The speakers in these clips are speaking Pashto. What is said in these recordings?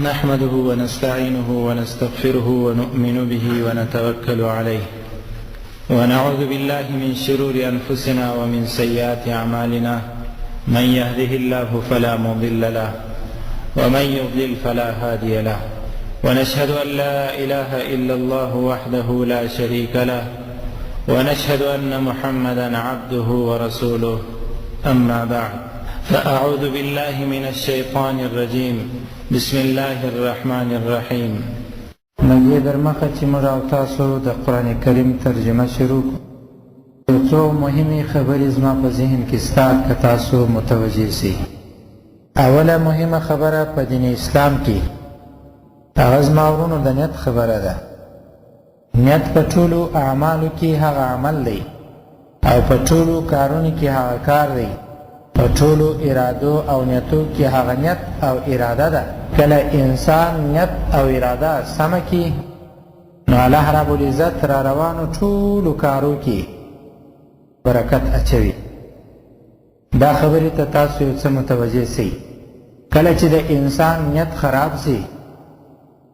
نحمده ونستعينه ونستغفره ونؤمن به ونتوكل عليه ونعوذ بالله من شرور أنفسنا ومن سيئات أعمالنا من يهده الله فلا مضل له ومن يضلل فلا هادي له ونشهد أن لا إله إلا الله وحده لا شريك له ونشهد أن محمدا عبده ورسوله أما بعد فأعوذ بالله من الشيطان الرجيم بسم الله الرحمن الرحيم. له دې در مخه چې موږ او تاسو د قرآن کریم ترجمه شروع کړو، یو څو مهمې خبرې زما په ذهن کې سته، که تاسو متوجه سئ. اوله مهمه خبره په دین اسلام کې هغه زما ورونو د نیت خبره ده. نیت په ټولو اعمالو کې هغه عمل دی، او په ټولو کارونو کې هغه کار دی، په ټولو ارادو او نیتو کې هغه نیت او اراده ده. کله انسان نیت او اراده سمه کړي، نو الله رب العزت را روانو ټولو کارو کې برکت اچوي. دا خبرې ته تاسو یو څه متوجه سئ. کله چې د انسان نیت خراب سي،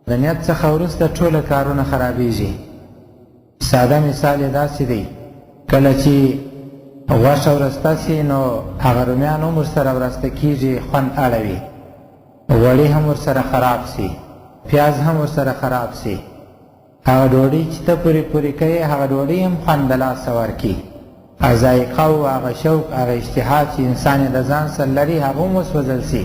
د نیت څخه وروسته ټوله کارونه خرابیږي. ساده مثال یې داسې دی، کله چې غوښه ورسته سي، نو هغه رومیان هم ورسره ورسته کیږي، خوند اړوي، غوړي هم ورسره خراب سي، پیاز هم ورسره خراب سي. هغه ډوډۍ چې ته پورې پورې کوې، هغه ډوډۍ هم خوند د لاسه ورکړي. ذایقه او هغه شوق، هغه اشتها چې انسان یې د ځان سره لري، هغه هم وسوځل سي.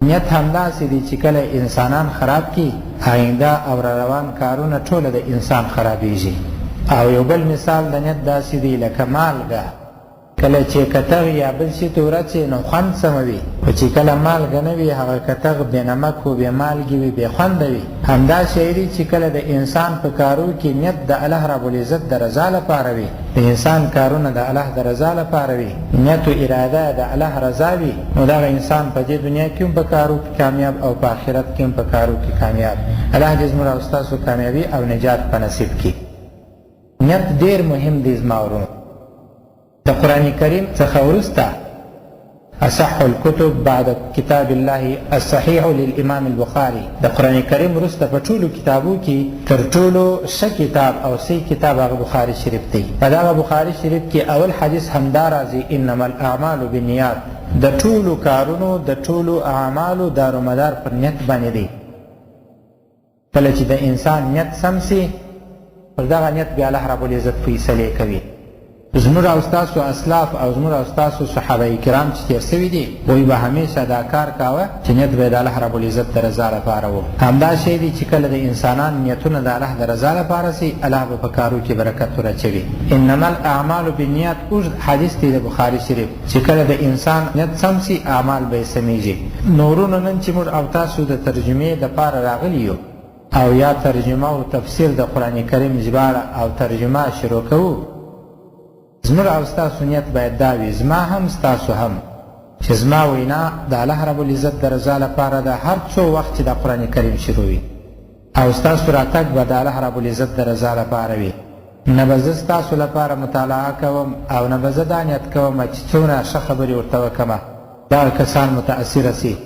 نیت همداسې دی چې کله انسانان خراب کړي، آینده او را روان کارونه ټوله د انسان خرابیږي. او یو بل مثال د نیت داسې دی لکه مالګه، کله چې کتغ یا بل شي ته ورڅې، نو خوند سموي، خو چې کله مالګه نه وي، هغه کتغ بې نمکو، بې مالګې وي، بې خونده وي. همدا شی دی چې کله د انسان په کارو کې نیت د الله رب العزت د رضا لپاره وي، د انسان کارونه د الله د رضا لپاره وي، نیت و اراده د الله رضا وي، نو دغه انسان په دې دنیا کې هم په کارو کې کامیاب او په آخرت کې هم په کارو کې کامیاب. الله دې زموږ او ستاسو کامیابي او نجات په نصیب کړي. نیت ډیر مهم دی زما ورونو. د قرآن کریم څخه وروسته اصح الكتب بعد کتاب الله الصحیح للامام البخاري، د قرآن کریم وروسته په ټولو کتابو کې تر ټولو ښه کتاب او صحیح کتاب هغه بخاري شریف دی. په دغه بخاري شریف کې اول حدیث همدا راځي، انما الاعمال بالنیات. د ټولو کارونو، د ټولو اعمالو دارومدار پر نیت باندې دی. کله چې د انسان نیت سم سي، پر دغه نیت بیا الله رب العزت فیصلې کوي. زموږ او ستاسو اسلاف او زموږ او ستاسو صحابه کرام چې تېر سوي دي، هغوی به همیشه دا کار کاوه چې نیت به یې د الله رب العزت د رضا لپاره و. همدا شی دی چې کله د انسانان نیتونه د الله د رضا لپاره سي، الله به په کارو کې برکت ور اچوي. انما الاعمال بالنیات اوږد حدیث دی د بخاري شریف، چې کله د انسان نیت سم سي، اعمال به یې سمیږي. نو ورونو، نن چې موږ او تاسو د ترجمې دپاره راغلي یو او یا ترجمه او تفسیر د قرآن کریم ژباړه او ترجمه شروع کوو، زموږ او ستاسو نیت باید دا وي، زما هم ستاسو هم، چې زما وینا د الله رب العزت د رضا لپاره ده هر څو وخت چې د قرآن کریم شروع وي، او ستاسو راتګ به د الله رب العزت د رضا لپاره وي. نه به زه ستاسو لپاره مطالعه کوم او نه به زه دا نیت کوم چې څومره ښه خبرې ورته وکړم، دغه کسان متاثره سي،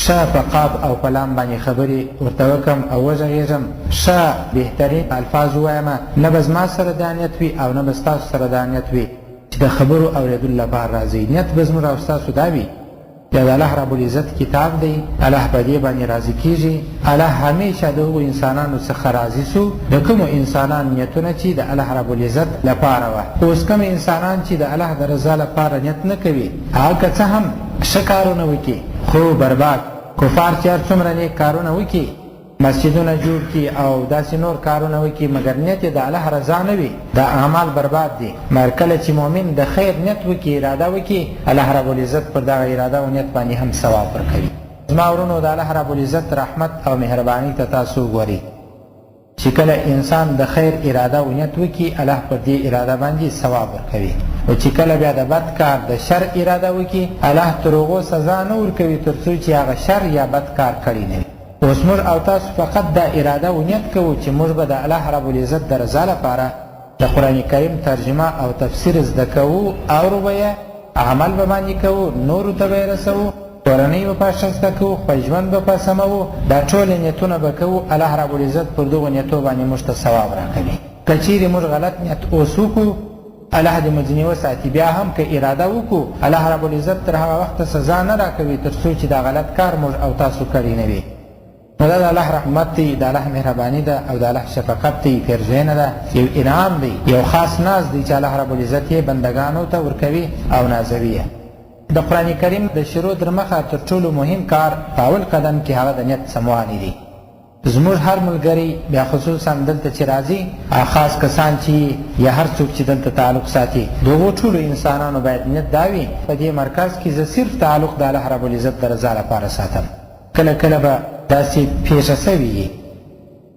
ښه په قاف او په لام باندې خبرې ورته وکړم او وږغېږم، ښه بهترین الفاظ ووایم. نه به زما سره دا نیت وي او نه به ستاسو سره دا نیت وي چې د خبرو اورېدلو لپاره راځئ. نیت به زموږ او ستاسو دا وي، دا د الله رب العزت کتاب دی، الله په دې باندې راضي کیږي. الله همیشه د هغو انسانانو څخه راضي سو د کومو انسانانو نیتونه چې د الله رب العزت لپاره وه. اوس کوم انسانان چې د الله د رضا لپاره نیت نه کوي، هغه که څه هم ښه کارونه وکړي، خو برباد. کفار چې هر څومره نیک کارونه وکړي، مسجدونه جوړ کړي او داسې نور کارونه وکړي، مګر نیت یې د الله رضا نه وي، دا اعمال برباد دي. مګر کله چې مؤمن د خیر نیت وکړي، اراده وکړي، الله رب العزت پر دغه اراده او نیت باندې هم ثواب ورکوي. زما ورونو، د الله رب العزت رحمت او مهرباني ته تاسو وګورئ چې کله انسان د خیر اراده او نیت وکړي، الله پر دې اراده باندې ثواب ورکوي، او چې کله بیا د بد کار، د شر اراده وکړي، الله تر هغو سزا نه ورکوي تر څو چې هغه شر یا بد کار کړی نه وي. اوس موږ او تاسو فقط دا اراده او نیت کوو چې موږ به د الله رب العزت د رضا لپاره د قرآن کریم ترجمه او تفسیر زده کوو، اورو به یې، عمل به باندې کوو، نورو ته به یې رسوو. کورنۍ به په ښایسته کوو، خپل ژوند به په سموو، دا ټول نیتونه به کوو. الله رب العزت پر دغو نیتو باندې موږ ته ثواب راکوي. که چیرې موږ غلط نیت اوس وکړو، الله دې مو ځینې وساتي، بیا هم که اراده وکړو، الله رب العزت تر هغه وخته سزا نه راکوي تر څو چې دا غلط کار موږ او تاسو کړی نه وي. نو دا د الله رحمت دی، د الله مهرباني ده او د الله شفقت دی، پیرزوینه ده، یو انعام دی، یو خاص ناز دی چې الله رب العزت یې بندګانو ته ورکوي او نازوي یې. د قرآن کریم د شروع تر مخه تر ټولو مهم کار په اول قدم کې هغه د نیت سموالی دی. زموږ هر ملګری، بیا خصوصا دلته چې راځي، خاص کسان چې یا هر څوک چې دلته تعلق ساتي، د هغو ټولو انسانانو باید نیت دا وي په دې مرکز کې زه صرف تعلق د الله رب العزت د رضا لپاره ساتم. کله کله به داسې پېښه سوي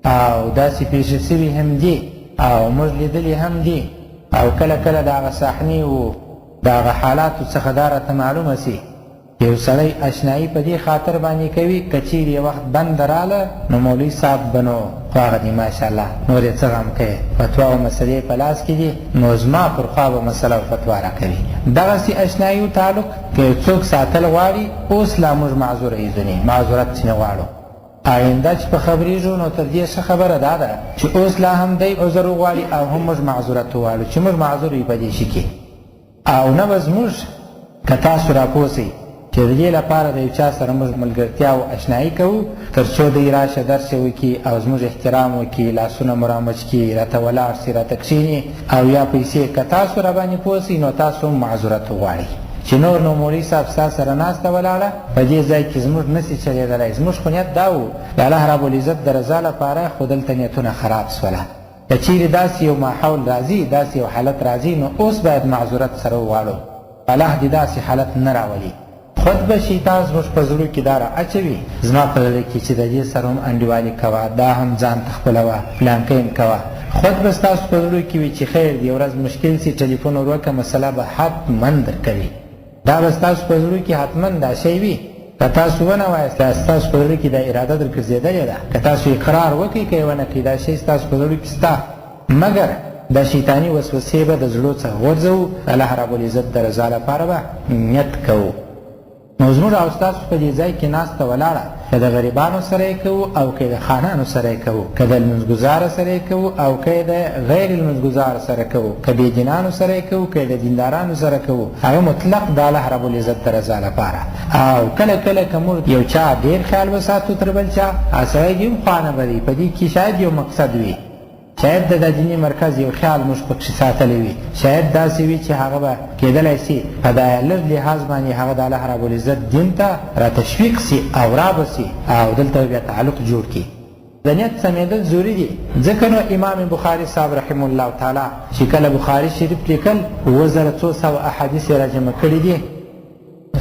او داسې پېښې سوي هم دي او موږ لیدلي هم دي، او کله کله د هغه صحنې و د هغه حالاتو څخه دا راته معلومه سي یو سړی اشنایي په دې خاطر باندې کوي که چیرې یو وخت بنده راله نو مولوي صاحب به نو خو هغه دی ماشاءالله نور یې څه غم کوې، فتوا او مسلې په لاس کې دي، نو زما پر خوا به مسله او فتوا راکوي. دغسې اشنایي او تعلق که یو څوک ساتل غواړي، اوس لا موږ معذوره یو، ځینې معذورت ځینې غواړو. آینده چې په خبرېږو نو تر دې ښه خبره دا ده چې اوس لا هم دی عذر وغواړي او هم موږ معذورت وغواړو چې موږ معذور یو په دې شي کې. او نه به زموږ که تاسو راپوه سئ چې د دې لپاره د یو چا سره موږ ملګرتیا او اشنایي کوو تر څو دی راشه درس یې وکړي او زموږ احترام وکړي، لاسونه مو رامچ کړي، راته ولاړ سي، راته کښېني او یا پیسې، که تاسو راباندې پوه سئ نو تاسو هم معذورت وغواړئ چې نور نو مولوي صاحب ستا سره ناسته ولاړه په دې ځای کې زموږ نه سي چلېدلی. زموږ خو نیت دا و د الله رب العزت د رضا لپاره، خو دلته نیتونه خراب سوله. که چیرې داسې یو ماحول راځي، داسې یو حالت راځي، نو اوس باید معذورت سره وغواړو. الله دې داسې حالت نه راولي. خود به شیطان زموږ په زړو کې دا را اچوي، زما په زړه کې چې د دې سره هم انډیوالي کوه، دا هم ځان ته خپلوه، پلانکی هم کوه. خود به ستاسو په زړو کې وي چې خیر دی، ورځ مشکل سي ټلیفون ور وکړه، مسله به حتما درکوي. دا به ستاسو په زړو کې حتما دا شی وي. که تاسو ونه وایاست، دا ستاسو په زړه کې دا اراده درګرځېدلې ده، که تاسو اقرار وکړئ که یې ونه کړئ، دا شی ستاسو په زړه کې سته، مګر دا شیطاني وسوسې به د زړو څخه غورځوو، الله رب العزت د رضا لپاره به نیت کوو. نو زموږ او ستاسو په دې ځای کې ناسته ولاړه که د غریبانو سره یې کوو او که د خانانو سره یې کوو، که د لمونځګزاره سره یې کوو او که د غیر لمونځګزار سره کوو، که بې دینانو سره یې کوو، که د دیندارانو سره کوو، هغه مطلق د الله رب العزت د رضا لپاره. او کله کله که موږ یو چا ډېر خیال وساتو تر بل چا، هغه سړی دې هم خوا نه بدوي، په دې کې شاید یو مقصد وي، شاید د دیني مرکز یو خیال موږ پکښې ساتلی وي، شاید داسې وي چې هغه به کېدلی سي په دا لږ لحاظ باندې هغه د الله رب العزت دین ته را تشویق سي او رابه سي او دلته به بیا تعلق جوړ کړي. د نیت سمېدل ضروري دي، ځکه نو امام بخاري صاحب رحمه الله تعالی چې کله بخاري شریف لیکل 7400 احادیث یې راجمع کړي دي.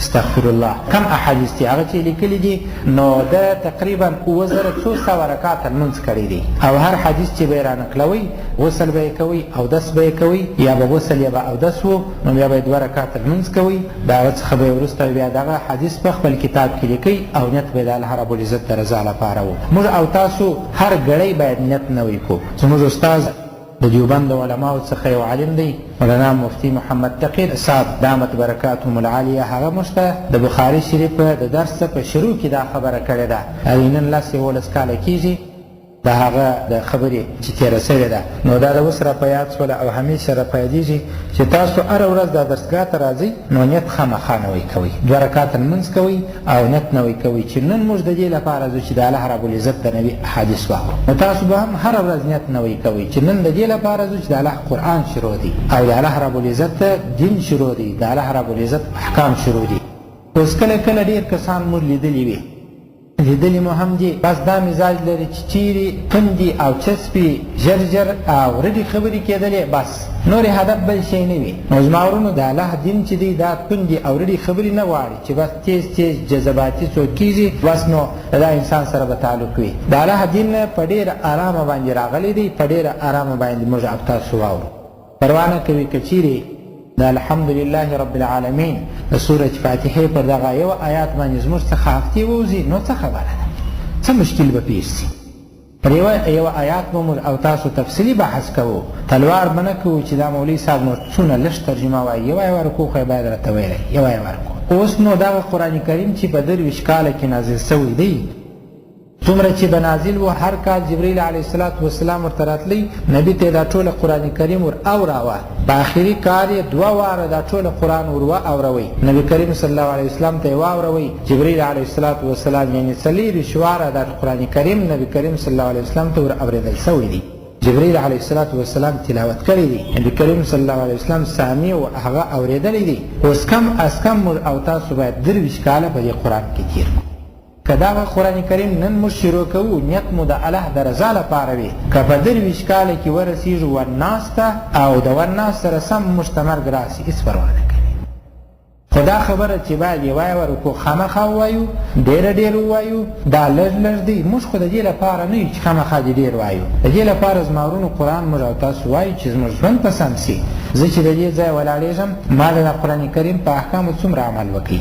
استغفر الله، کم احادیث دي هغه چې لیکلي دي، نو ده تقریبا 7400 رکعته لمونځ کړی دی، او هر حدیث چې به یې رانقلوئ غسل به یې کوئ، اودس به یې کوئ، یا به غسل یا به اودس و، نو بیا به یې 2 رکعته لمونځ کوئ، د هغه څخه به یې وروسته بیا دغه حدیث په خپل کتاب کې لیکئ او نیت به یې د الله رب العزت د رضا لپاره و. موږ او تاسو هر ګړی باید نیت نوی کړو. زموږ استاد د دیوبند د علماو څخه یو عالم دی، مولانا مفتي محمد تقي صاحب دامت برکاتهم العالیه، هغه موږ ته د بخاري شریف د درس په شروع کې دا خبره کړې ده، او نن 10 11 کاله کېږي د هغه د خبرې چې تېره شوې ده، نو دا د اوس را په یاد سوله او همیشه را په یادېږي چې تاسو هره ورځ دا درسګاه ته راځئ نو نیت خامخا نوی کوئ، 2 رکعته لمونځ کوئ او نیت نوی کوئ چې نن موږ د دې لپاره ځو چې د الله رب العزت د نوي احادیث واورو. نو تاسو به هم هره ورځ نیت نوی کوئ چې نن د دې لپاره ځو چې د الله قرآن شروع دی او د الله رب العزت دین شروع دی، د الله رب العزت احکام شروع دي. اوس کله کله ډېر کسان موږ لیدلي وي، لیدلي مو هم دي، بس دا مزاج لري چې چیرې تندي او چسپي ژر ژر او رډې خبرې کېدلې، بس نور یې هدف بل شی نه وي. نو زما ورونو د الله دین چې دی دا تندې او رډې خبرې نه غواړي چې بس تیز تیز جذباتي څوک کېږي، بس نو دا انسان سره به تعلق وي. د الله دین په ډېره ارامه باندې راغلی دی، په ډېره ارامه باندې موږ او تاسو واورو. پروا نه کوي که چیرې د الحمدلله رب العالمین د سورة فاتحې پر دغه یو آیات باندې زموږ څخه هفتې ووځي، نو څه خبره ده، څه مشکل به پېښ سي؟ پر یو آیات به موږ او تاسو تفصیلي بحث کوو، تلوار به نه کوو چې دا مولوي صاحب نو څونه لږ ترجمه وایي، یوه یوه رکوع خو یې باید راته ویلی، یوه یوه رکوع. اوس نو دغه قرآن کریم چې په 23 کاله کې نازل سوی دی، څومره چې به نازل و هر کال جبرئیل علیه السلام ورته راتلی، نبي ته یې دا ټوله قرآن کریم ور اوراوه. په آخري کال یې 2 واره دا ټوله قرآن ور واوروی، نبي کریم صلی الله علیه وسلم ته یې واوروی. جبرئیل علیه السلام یعنې 24 واره دا قرآن کریم نبي کریم صلی الله علیه وسلم ته ور اورېدل سوی دی. جبرئیل علیه السلام تلاوت کړی دی، نبي کریم صلی الله علیه وسلم سامع او هغه اورېدلی دی. اوس کم از کم موږ او تاسو باید 23 کاله په دې قرآن کې تېر کړو. که دغه قرآن کریم نن موږ شروع کوو، نیت مو د الله د رضا لپاره وي، که په 23 کاله کې ورسېږو وناس ته او د وناس سره سم موږ ته مرګ راسي، هېڅ پروا نه کوي. خو دا خبره چې باید یوه یوه رکوع خامخا ووایو، ډېره ډېر ووایو، دا لږ لږ دی. موږ خو د دې لپاره نه یو چې خامخا دې ډېر وایو. د دې لپاره زما وروڼو قرآن موږ او تاسو وایو چې زموږ ژوند په سم سي. زه چې د دې ځای ولاړېږم، ما د قرآن کریم په احکامو څومره عمل وکړي.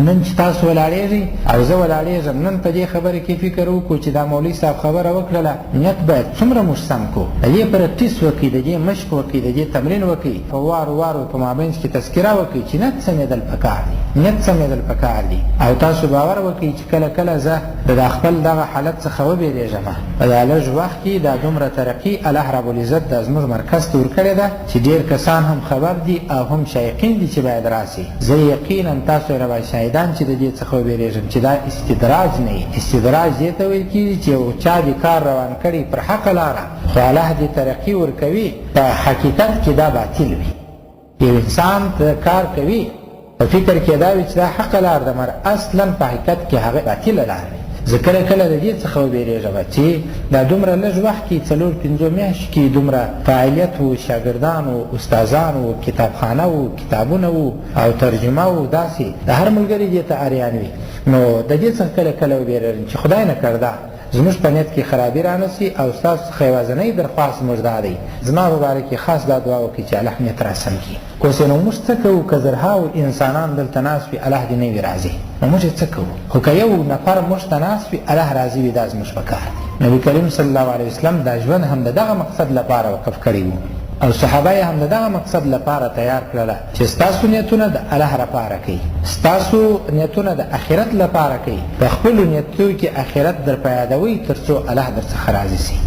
نن چې تاسو ولاړېږئ او زه ولاړېږم، نن په دې خبره کې فکر وکړو چې دا مولوي صاحب خبره وکړله، نیت باید څومره موږ سم کړو، د دې پریکټیس وکړئ، د دې مشق وکړئ، د دې تمرین وکړئ، په وارو وارو په مابینځ کې تذکره وکړئ چې نیت سمېدل پکار دي، نیت سمېدل پکار دي. او تاسو باور وکړئ چې کله کله زه د دا خپل دغه حالت څخه وبېرېږم. په دا لږ وخت کې دا دومره ترقي الله رب العزت دا زموږ مرکز ته ورکړې ده چې ډېر کسان هم خبر دي او هم شایقین دي چې باید راسي. زه یقینا تاسو یې راباندې شاهدان چې د دې څخه وبېرېږم چې دا استدراج نه وي. استدراج دې ته ویل کېږي چې یو چا دې کار روان کړی پر حقه لاره، خو الله دې ترقي ورکوي، په حقیقت کې دا باطل وي. یو انسان ته کار کوي په فکر کې دا وي چې دا حقه لار ده، مګر اصلا په حقیقت کې هغه باطله لار وي. زه کله کله د دې څخه وبېرېږم چې دا دومره لږ وخت کې 4-5 میاشتې کې دومره فعالیت و، شاګردان و، استادان و، کتابخانه و، کتابونه و او ترجمه و، داسې د هر ملګري دې ته اریان وي. نو د دې څخه کله کله وبېرېږم چې خدای نه کرده زموږ په نیت کې خرابي رانه سي. او ستاسو څخه یوازنی درخواست موږ دا دی، زما په باره کې خاص دا دعا وکړئ چې الله نیت راسم کړي. اوس یې نو موږ څه کوو که زرهاو انسانان دلته ناست وي، الله دې نه وي راضي، نو موږ یې څه کوو؟ خو که یو نفر موږ ته ناست وي، الله راضي وي، دا زموږ په کار دی. نبي کریم صلی الله علیه وسلم دا ژوند هم د دغه مقصد لپاره وقف کړی و او صحابه یې هم د دغه مقصد لپاره تیار کړله چې ستاسو نیتونه د الله لپاره کوي، ستاسو نیتونه د آخرت لپاره کوي، په خپلو نیتو کې آخرت در په یادوئ تر څو الله در څخه راضي سي.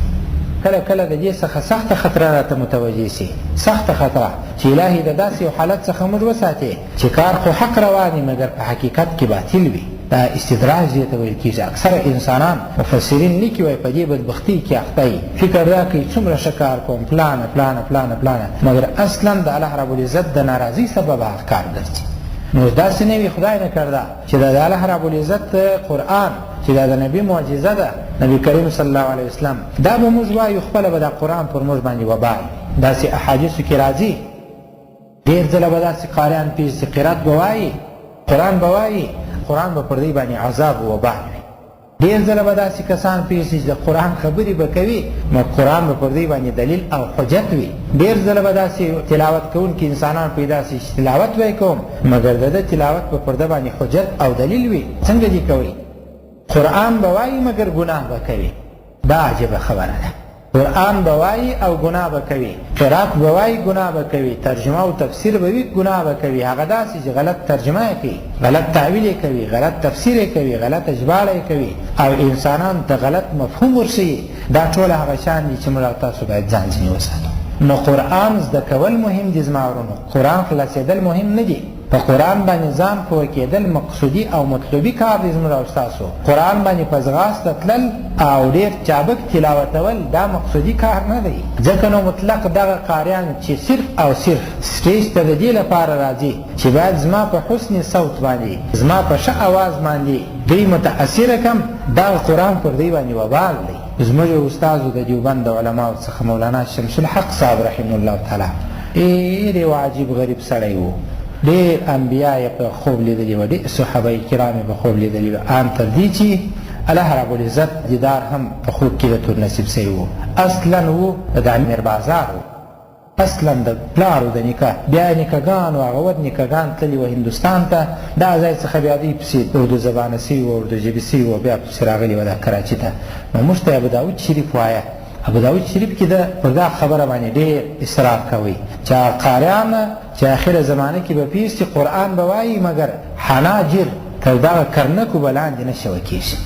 کله کله د دې څخه سخته خطره راته متوجه سي، سخته خطره چې الهي د داسې یو حالت څخه موږ وساتې چې کار خو حق روان وي مګر په حقیقت کې باطل وي. دا استدراج دې ته ویل کېږي. اکثره انسانان مفسرین لیکي وایي په دې بدبختۍ کې اخته یي، فکر دا کوي څومره ښه کار کوم، پلانه پلانه پلانه پلانه، مګر اصلا د الله رب العزت د ناراضۍ سبب هغه کار ګرځي. نو داسې نه وي خدای نه کرده چې دا د الله رب العزت قرآن چې دا د نبي معجزه ده، نبي کریم صلی الله علیه وسلم، دا به موږ وایو خپله به دا قرآن پر موږ باندې وبال. داسې احادیثو کې راځي، ډېر ځله به داسې قاریان پېښ سي، قرات به وایي، قرآن به وایي، قرآن به پر دوی باندې عذاب و وبال وي. ډېر ځله به داسې کسان پېښ سي چې د قرآن خبرې به کوي، نو قرآن به پر دوی باندې دلیل او حجت وي. ډېر ځله به داسې تلاوت کوونکي انسانان پیدا سي چې تلاوت به یې کوم، مګر د ده تلاوت به پر ده باندې حجت او دلیل وي. څنګه دې کوي؟ قرآن به وایي مګر ګناه به کوي. دا عجیبه خبره ده. قرآن به وایي او ګناه به کوي، قرات به وایي ګناه به کوي، ترجمه او تفسیر به وي ګناه به کوي. هغه داسې چې غلط ترجمه یې کوي، غلط تاویل یې کوي، غلط تفسیر یې کوي، غلط ژباړه یې کوي او انسانان ته غلط مفهوم ورښیي. دا ټول هغه شیان دي چې موږ او تاسو باید ځان ځینې وساتو. نو قرآن زده کول مهم دي زما ورونو، قرآن خلاصېدل مهم نه دي. په قرآن باندې ځان پوه کېدل مقصودي او مطلوبي کار دی زموږ او ستاسو. قرآن باندې په ځغاسته تلل او ډېر چابک تلاوتول دا مقصودي کار نه دی. ځکه نو مطلق دغه قاریان چې صرف او صرف سټیج ته د دې لپاره راځي چې باید زما په حسن صوت باندې، زما په ښه اواز باندې دوی متاثره کم، دغه قرآن پر دوی باندې وبال دی. زموږ استادو د دیوبند د علماو څخه مولانا شمس الحق صاحب رحمه الله تعالی ډېر یو عجیب غریب سړی و. ډېر انبیا یې په خوب لیدلي وه، ډېر صحابه کرام یې په خوب لیدلي وه، ان تر دې چې الله رب العزت دیدار هم په خوب کې د تور نصیب سوی و. اصلا و د امیر بازار و، اصلا د پلار و د نیکه، بیا یې نیکهګان و هغه ود نیکهګان تللي وه هندوستان ته. دا ځای څخه بیا دوی پسې اردو زبانه سوي وه، اردو ژبې سوي وه، بیا پسې راغلي وه دا کراچي ته. نو موږ ته ابو داود شریف وایه. ابو داود شریف کې ده پر دا خبره باندې ډېر اصرار کوي چې قاریان چې اخره زمانه کې به پېښ شي، قرآن به وایي مګر حناجر تر دغه کرنکو به لاندې نه شوه کېږي.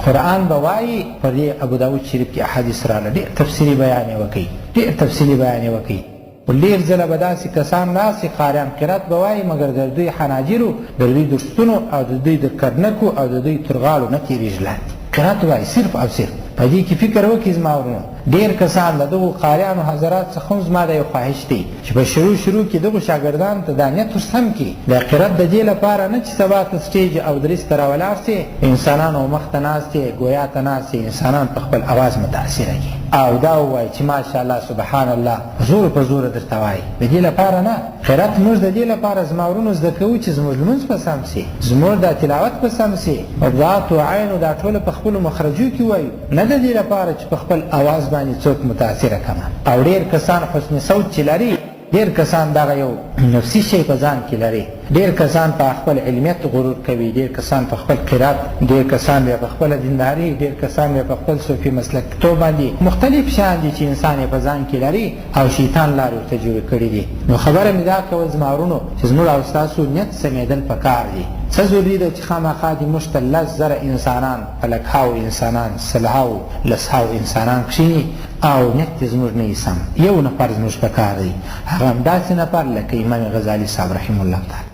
قرآن به وایي، پر دې ابو داود شریف کې احادیث راغله، ډېر تفصیلي بیان یې وکړي، ډېر تفصیلي بیان یې وکړي. ډېر ځله به داسې کسان راسي قاریان قرات به وایي مګر د دوی حناجرو، د دوی د ستونو او د دوی د کرنکو او د دوی تر غاړو نه تېرېږي لاندې. قرات وایي صرف او صرف. په دې کې فکر وکړي زما ورونو، ډېر کسان له دغو قاریانو حضرات څخه هم زما دا یو خواهش دی چې په شروع شروع کې دغو شاګردانو ته دا نیت ورسم کړي، دا قرات د دې لپاره نه چې سبا ته سټیج او دریځ ته راولاړ سي، انسانانو مخ ته ناست یې، ګویا ته ناست یې، انسانان په خپل اواز متاثره کړي او دا ووایي چې ماشاءالله سبحان الله، زور په زوره درته وایي. د دې لپاره نه، قرات موږ د دې لپاره زما ورونو زده کوو چې زموږ لمونځ په سم سي، زموږ دا تلاوت په سم سي، او ذات و عین دا ټوله په خپلو مخرجو کې وایو، نه د دې لپاره چې په خپل اواز باندې څوک متاثره کمه. او ډېر کسان حسن صوت چې لري، ډېر کسان دغه یو نفسي شی په ځان کې لري، ډېر کسان په خپل علمیت غرور کوي، ډېر کسان په خپل قرات، ډېر کسان بیا په خپله دینداري، ډېر کسان بیا په خپل صوفي مسلکتوب باندې مختلف شیان دي چې انسان یې په ځان کې لري او شیطان لارې ورته جوړې کړي دي. نو خبره مې دا کول زما ورونو چې زموږ او ستاسو نیت سمېدل پکار دي. څه ضروري ده چې خامخا دې موږ ته 10,000 انسانان، په لکهاو انسانان، سلهاو لسهاو انسانان کښېني او نیت دې زموږ نه وي سم. یو نفر زموږ په کار دی، هغه هم داسې نفر لکه امام غزالي صاحب رحمه الله تعالی.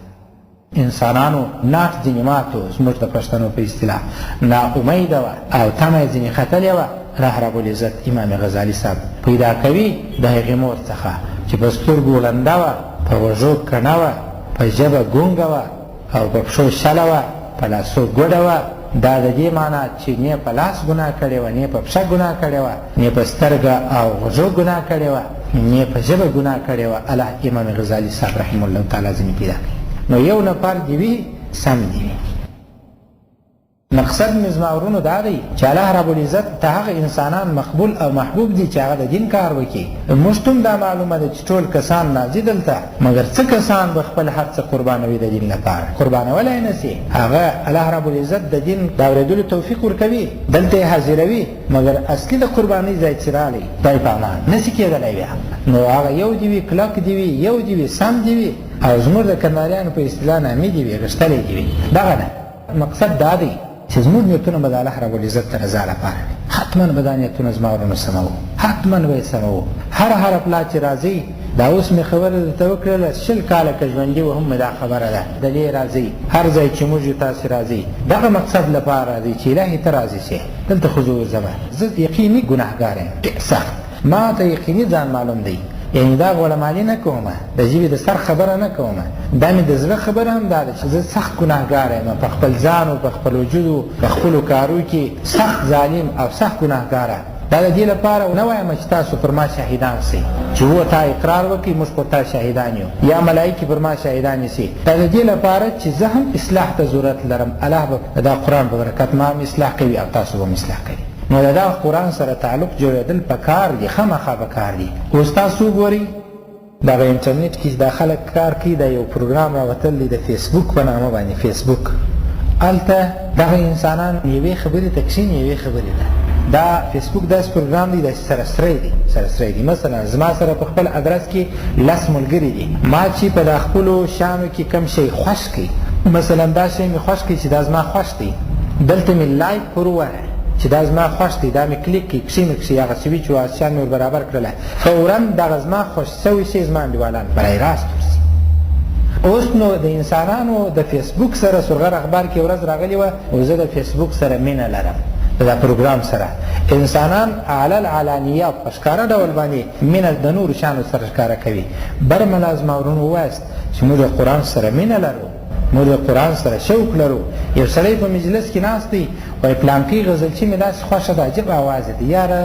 انسانانو ناټ ځینې ماتو، زموږ د پښتنو په اصطلاح نا امیده وه او تمه یې ځینې ختلې وه. الله رب العزت امام غزالي صاحب پیدا کوي د هغې مور څخه چې په سترګو ړنده وه، په غوږو کڼه وه، په ژبه ګونګه وه او په پښو شله وه، په لاسو ګوډه وه. دا د دې معنا چې نه په لاس ګناه کړې وه، نه په پښه ګناه کړې وه، نه په سترګه او غوږو ګناه کړې وه، نه په ژبه ګناه کړې وه. الله امام غزالي صاحب رحمه الله تعالی ځینې پیدا کوي. نو یو نفر دې وي، سم دې وي. مقصد مې زما ورونو دا دی چې الله رب العزت ته هغه انسانان مقبول او محبوب دي چې هغه د دین کار وکړي. موږ ته هم دا معلومه ده چې ټول کسان راځي دلته، مګر څه کسان به خپل هر څه قربانوي د دین لپاره؟ قربانولی نه سي. هغه الله رب العزت د دین د اورېدلو توفیق ورکوي، دلته یې حاضروي، مګر اصلي د قربانۍ ځای چې راغی خدای په امان نه سي کېدلی بیا. نو هغه یو دې وي، کلک دې وي، یو دې وي، سم دې وي، او زموږ د کندهاریانو په اصطلاح نامي دې وي، غښتلی دې وي. دغه ده مقصد دا دی چې زموږ نیتونه به د الله رب العزت د رضا لپاره وي. حتما به دا نیتونه زما ورونو سموو، حتما به یې سموو. هر هره پلا چې راځئ، دا اوس مې خبره درته وکړله، 20 کاله که ژوندي وو هم مې دا خبره ده، دلې راځئ، هر ځای چې موږ یو تاسې راځئ، دغه مقصد لپاره راځئ چې الهي ته راضي شې. دلته خو زه ورځمه، زه یقیني ګناهګار یم، ډېر سخت، ما ته یقیني ځان معلوم دی. یعنی دا غوړه مالي نه کومه، د ژبې د سر خبره نه کومه، دا مې د زړه خبره هم دا ده چې زه سخت ګناهګار یم، په خپل ځان او په خپل وجود او په خپلو کارو کې سخت ظالم او سخت ګناهګاره. دا د دې لپاره نه وایم چې تاسو پر ما شاهدان سئ چې و تا اقرار وکړئ موږ پر تا شاهدان یو، یا ملایکې پر ما شاهدانې سي. دا د دې لپاره چې زه هم اصلاح ته ضرورت لرم. الله به دا قرآن په برکت ما هم اصلاح کوي او تاسو به هم اصلاح کوي. نو د دغه قرآن سره تعلق جوړېدل پکار دي، خامخا پکار دي. اوس تاسو وګورئ دغه انټرنیټ کې چې دا خلک کار کوي، دا یو پروګرام راوتل دی د فیسبوک په نامه باندې، فیسبوک. هلته دغه انسانان یوې خبرې ته کښېني، یوې خبرې ته. دا فیسبوک داسې پروګرام دی، داسې سره سری دی، سره سری دی. مثلا زما سره په خپل ادرس کې 10 ملګري دي، ما چې په دا خپلو شیانو کې کم شی خوښ کړي، مثلا دا شی مې خوښ کړي چې دا زما خوښ دی، دلته مې لایک پر ووهه چې دا زما خوښ دی، دا مې کلیک کړي، کښې مې کښې هغه سویچ و شیان مې ور برابر کړله، فورا دغه زما خوښ شوی شی زما انډیوالان برای راست ورسي. اوس نو د انسانانو د فیسبوک سره سرغر اخبار کې ورځ راغلې وه، او زه د فیسبوک سره مینه لرم، دا پروګرام سره انسانان علی العلانیه په ښکاره ډول باندې مینه د نورو شیانو سره ښکاره کوي. برملا زما ورونو ووایاست چې موږ د قرآن سره مینه لرو، موږ د قرآن سره شوق لرو. یو سړی په مجلس کې ناست دی، وایي پلانکۍ غزلچي مې داسې خوښه ده، عجب اواز دی، یاره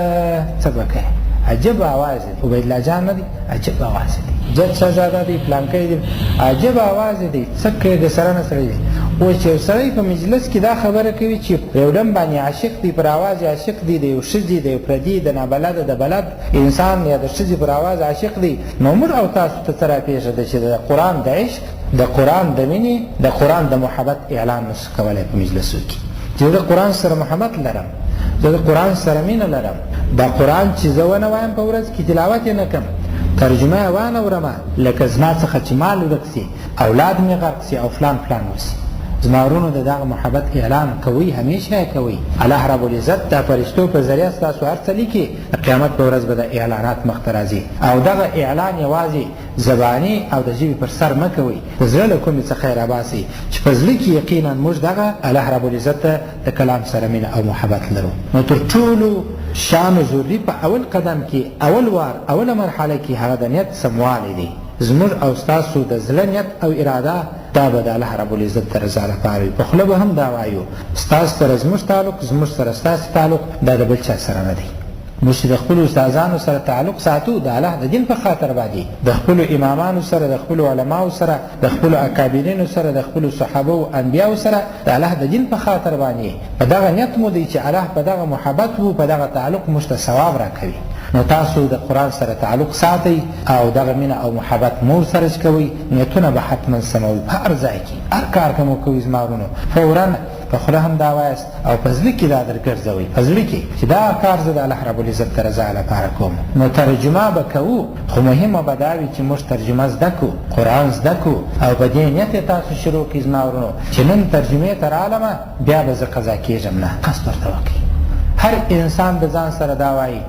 څه به کوې، عجب اواز دی، عبیدالله جان نه دی، عجب اواز دی، جد شهزاده دی، پلانکی دی، عجب اواز دی، څه کوې د سره نه سړی دی. اوس چې یو سړی په مجلس کې دا خبره کوي چې په یو ډم باندې عاشق دی، پر اواز عاشق دی، د یو ښځې، د یو پردي، د نابلده، د بلد انسان یا د ښځې پر اواز عاشق دی، نو موږ او تاسو ته څه راپېښه ده چې د قرآن د عشق، د قرآن د مینې، د قرآن د محبت اعلان نشو کولی په مجلسو کې، چې زه د قرآن سره محبت لرم، زه د قرآن سره مینه لرم. دا قرآن چې زه ونه وایم په ورځ کې تلاوت یې نه کړم، ترجمه یې وانه ورمه، لکه زما څخه چې مال ورک سي، اولاد مې غرق سي او فلان فلان وسي. زما ورونو د دغه محبت اعلان کوئ، همیشه یې کوئ. الله رب العزت د فرشتو په ذریعه ستاسو هر څه لیکي، د قیامت په ورځ به د اعلانات مخته راځي. او دغه اعلان یوازې زباني او د ژبې پر سر مه کوئ، د زړه له کومې څخه یې راباسئ چې په زړه کې یقینا موږ دغه الله رب العزت ته د کلام سره مینه او محبت لرو. نو تر ټولو شان ضروري په اول قدم کې، اول وار، اوله مرحله کې هغه د نیت سموالی دی. زموږ او ستاسو د زړه نیت او اراده دا به د الله رب العزت د رضا لپاره وي. په خوله به هم دا وایو، ستاسو سره زموږ تعلق، زموږ سره ستاسو تعلق دا د بل چا سره نه دی. موږ چې د خپلو استادانو سره تعلق ساتو د الله د دین په خاطر باندې، د خپلو امامانو سره، د خپلو علماو سره، د خپلو اکابرینو سره، د خپلو صحابو او انبیاو سره د الله د دین په خاطر باندې، په دغه نیت مو دی چې الله په دغه محبت و په دغه تعلق موږ ته ثواب راکوي. نو تاسو د قرآن سره تعلق ساتئ او دغه مینه او محبت مور سره چې کوئ، نیتونه به حتما سموئ. په هر ځای کې هر کار که مو کوئ زما ورونو، فورا په خوله هم دا وایاست او په زړه کې دا درګرځوئ، په زړه کې چې دا کار زه د الله رب العزت د رضا لپاره کوم. نو ترجمه به کوو، خو مهمه به دا وي چې موږ ترجمه زده کړو، قرآن زده کړو، او په دې نیت یې تاسو شروع کړئ زما ورونو چې نن ترجمې ته رالمه بیا به زه قضا کېږم نه. قصد ورته وکړئ. هر انسان د ځان سره دا وایي،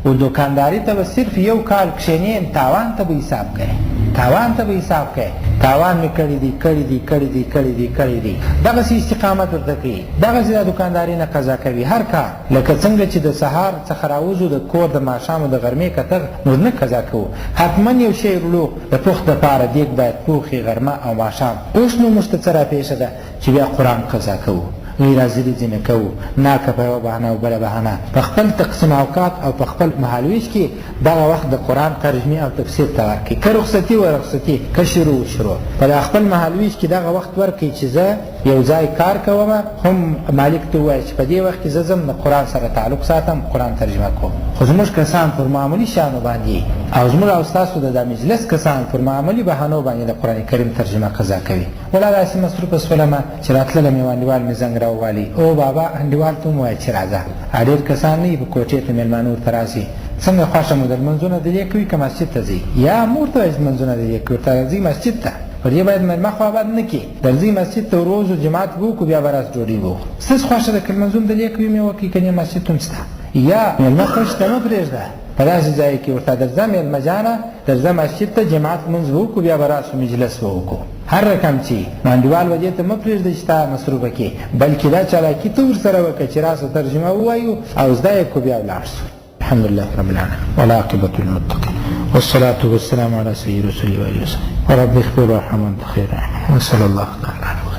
و دکانداری ته به صرف یو کال کښېنې، تاوان ته به حساب کوې، تاوان ته به حساب کوې، تاوان مې کړی دی، کړی دی، کړی دی، کړی دی، کړی دی. دغسې استقامت ورته کوي، دغسې د دکانداري نه قضا کوي هر کار. لکه څنګه چې د سهار څخه راوځو د کور د ماښام د غرمې کتغ موږ نه قضا کوو، حتما یو شی وړو د پوخت دپاره، دیګ باید پوخي غرمه او ماښام. اوس نو موږ ته څه راپېښه ده چې بیا قرآن قضا کوو، غیرحاضري ځینې کوو، ناکه په یوه بهانه او بله بهانه. په خپل تقسیم اوقات او په خپل مهالویش کې دغه وخت د قرآن ترجمې او تفسیر ته ورکړئ. که رخصتي وه رخصتي، که شروع شروع، په خپل مهالویش کې دغه وخت ورکړئ چې زه یو ځای کار کوم، هم مالک ته ووایه چې په دې وخت کې زه ځم د قرآن سره تعلق ساتم، قرآن ترجمه کوم. خو زموږ کسان پر معمولي شیانو باندې او زموږ او ستاسو د دا مجلس کسان پر معمولي بهانو باندې د قرآن کریم ترجمه قضا کوي. ولا داسې مصروفه سولمه چې راتلله مې انډیوال مې زنګ راووالي، او بابا انډیوال ته هم ووایه چې راځه. ډېر کسان نه په کوټې ته مېلمانه ورته راسي، څنګه خوښه مو ده، لمونځونه د دې کوي که مسجد ته ځئ؟ یا مور ته وایي چې لمونځونه د دې کوي، ورته ځئ مسجد ته. پر دې باید مېلمه خوا بد نه کړي، درځئ مسجد ته وروځو، جماعت به وکړو، بیا به راس ډوډۍ به وخورو. ستاسو خوښه ده که لمونځونه د دې کوي مې وکړي، که نه مسجد هم شته. یا مېلمه خوښ ته مه پرېږده په داسې ځای کې، ورته درځه مېلمه جانه، درځه مسجد ته، جماعت لمونځ به وکړو، بیا به راسو مجلس به وکړو. هر رقم چې نو انډیوال به دې ته مه پرېږده چې تا مصروفه کړي، بلکې دا چالاکي ته ورسره وکړه چې راسه ترجمه ووایو او زده یې کړو بیا ولاړ سو. الحمد لله رب العالمين والعاقبة للمتقين والصلاة والسلام على سيد رسول الله وسلم. ورب اغفر وارحم وانت خير الراحمين وصلى الله تعالى.